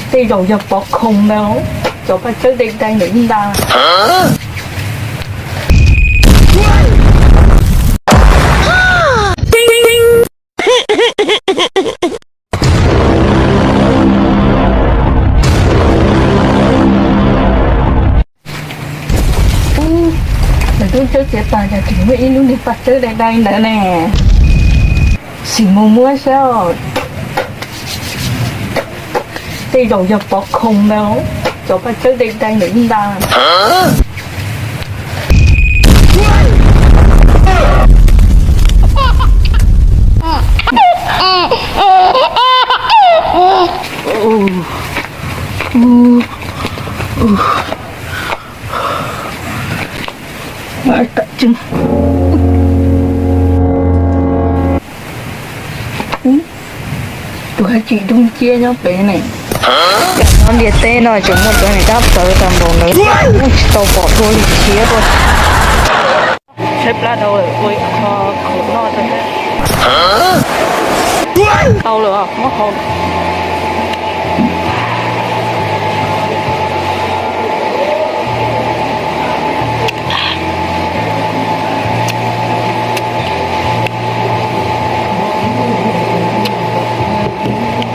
Tej zaum yog pov khoom ntawd, cov paj tsawb dai dai ntawm ib nta. Lawv twb tshawb txiav tas, cas tseem muaj ib lub niag paj tsawb dai dai ntawd ne. Sim mus muab saib. Tej zaum yog pov khoom ntawd, cov paj tsawb dai dai ntawm ib nta. Tus haj tsis dub nciab nyob pem ne. Cov ntiaj teb no tseem muaj cov niag dab txawv tag npaum ntawd, tsis tau pom dua li thiab. Tshaib plab dhau lawm, ua ib qho khoom noj rau thiab. Tau lawm, muab haus.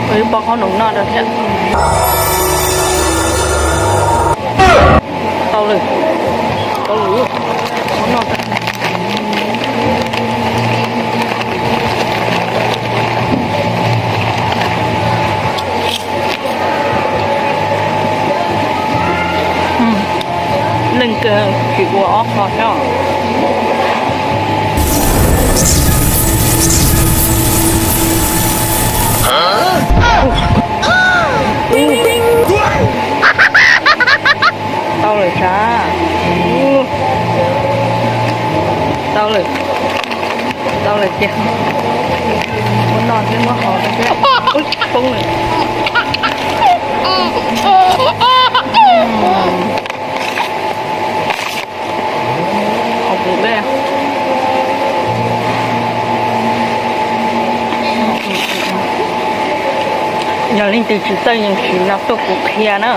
Ua ib pob qhob noom noj rau thiab. Tau lawm, tau lawm, muab noj. Leej twg tsis ua ob qho thiab. Tau lawm sav. Tau lawm. Tau lawm tiag. Muab noj thiab muab haus thiab. Ub, poob lawm. Haus pum dej. Yog leej twg tsis txawj yees siv no tuaj kuv qhia na.